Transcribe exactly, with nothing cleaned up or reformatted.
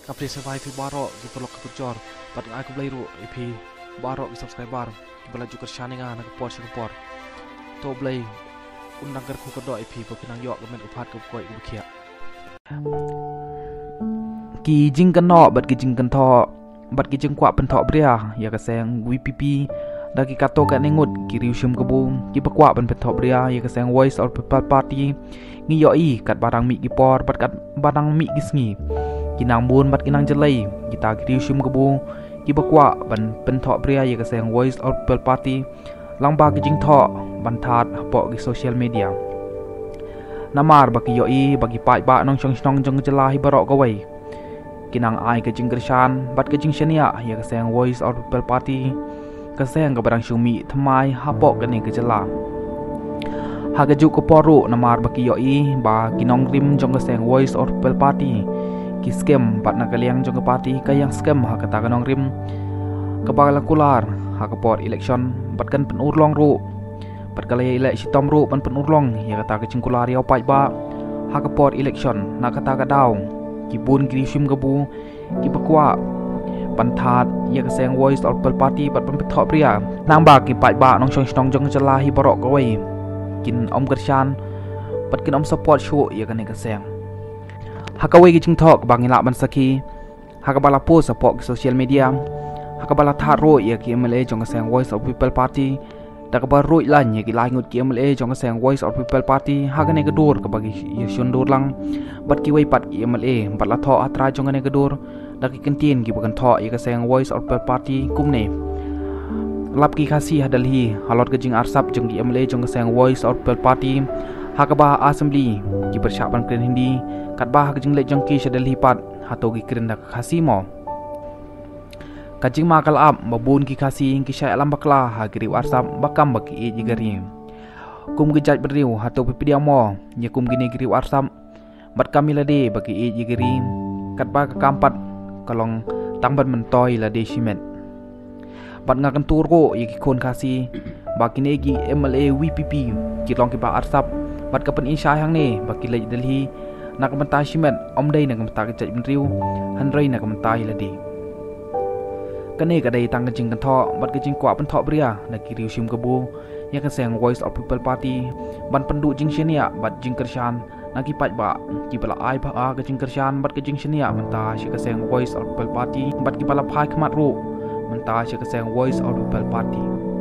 Ka phi sngewbha ïa phi baroh ki paralok ki parajor bad nga ai khublei ruh ïa phi baroh ki subscriber kiba la ju kyrshan ïa nga na ka por sha ka por. To Blei un nang kyrkhu kyrdoh ïa phi ba phin nang ïoh ka met ka phad kaba koit kaba khiah. Ki jingkynnoh bad ki jingkynthoh bad ki jingkwah pynthohbria ïa ka seng VPP da ki katto katne ngut ki riew shim kabu kiba kwah ban pynthohbria ïa ka seng Voice of People Party ngi ïohi katba dang mih ki por bad katba dang mih ki sngi. Ki nang bun bad ki nang jyllei kita ki riew shim kabu kiba kwah ban pynthohbria ïa ka seng Voice of People Party lyngba ki jingthoh ban thad hapoh ki social media. Namar ba ki ïohi ba ki paidbah nongshong shnong jong ka jylla hi baroh kawei ki nang ai ka jingkyrshan bad ka jingshaniah ïa ka seng Voice of People Party, ka seng kaba dang shu mih thymmai hapoh kane ka jylla. Ha kajuh ka por ruh namar ba ki ïohi ba ki nongrim jong ka seng Voice of People Party ki skhem bad na ka liang jong ka party ka ïeng skhem ha kata ka nongrim kaba la kular ha ka por election bad kan pynurlong ruh bad ka la ïaleh shitom ruh ban pynurlong ïa kata ka jingkular ïa u paidbah ha ka por election. Na kata ka daw ki bun ki riew shim kabu kiba kwah ban thad ïa ka seng Voice of People Party bad ban pynthohbria, nangba ki paidbah nongshong shnong jong ka jylla hi baroh kawei kin ym kyrshan bad kin ym support shuh ïa kane ka seng. Ha kawei ka jingthoh kaba ngi lah ban sakhi ha kaba la post hapoh ki social media ha kaba la thad ruh ïa ki MLA jong ka seng Voice of People Party da kaba ruh lain ïa ki lai ngut ki MLA jong ka seng Voice of People Party ha kane ka dur kaba ki ïa shon dur lang bad kiwei pat ki MLA bad la thoh ha trai jong kane ka dur da ki kyntien kiba kynthoh ïa ka seng Voice of People Party kumne: Lap ki Khasi ha Delhi halor ka jingarsap jong ki MLA jong ka seng Voice of People Party ha kaba ha Assembly ki pyrshah ban kren Hindi katba ha ka jingleit jong ki sha Delhi pat hato ki kren da ka Khasi mo? Ka jingma ka la ap ba bun ki Khasi ki shah ïalam bakla ha ki riew arsap ba kam ba ki ïeit ïa ka ri. Kum ki jait bynriew hato phi pdiang mo ïa kum kine ki riew arsap bad kam ïa lade ba ki ïeit ïa ka ri katba ka kam pat ka long tang ban myntoi lade shimet. Bad nga kyntu ruh ïa ki khun Khasi ba kine ki MLA VPP ki long kiba arsap bad ka pyni shai hangne ba ki leit Delhi na ka bynta shimet, ym dei na ka bynta ka jait bynriew hynrei na ka bynta ïa lade. Kane ka dei tang ka jingkynthoh bad ka jingkwah pynthohbria na ki riew shim kabu ïa ka seng Voice of People Party ban pynduh jingshaniah bad jingkyrshan na ki paidbah kiba la ai bha ka jingkyrshan bad ka jingshaniah mynta sha ka seng Voice of People Party bad kiba la phai khmat ruh mynta sha ka seng Voice of People Party.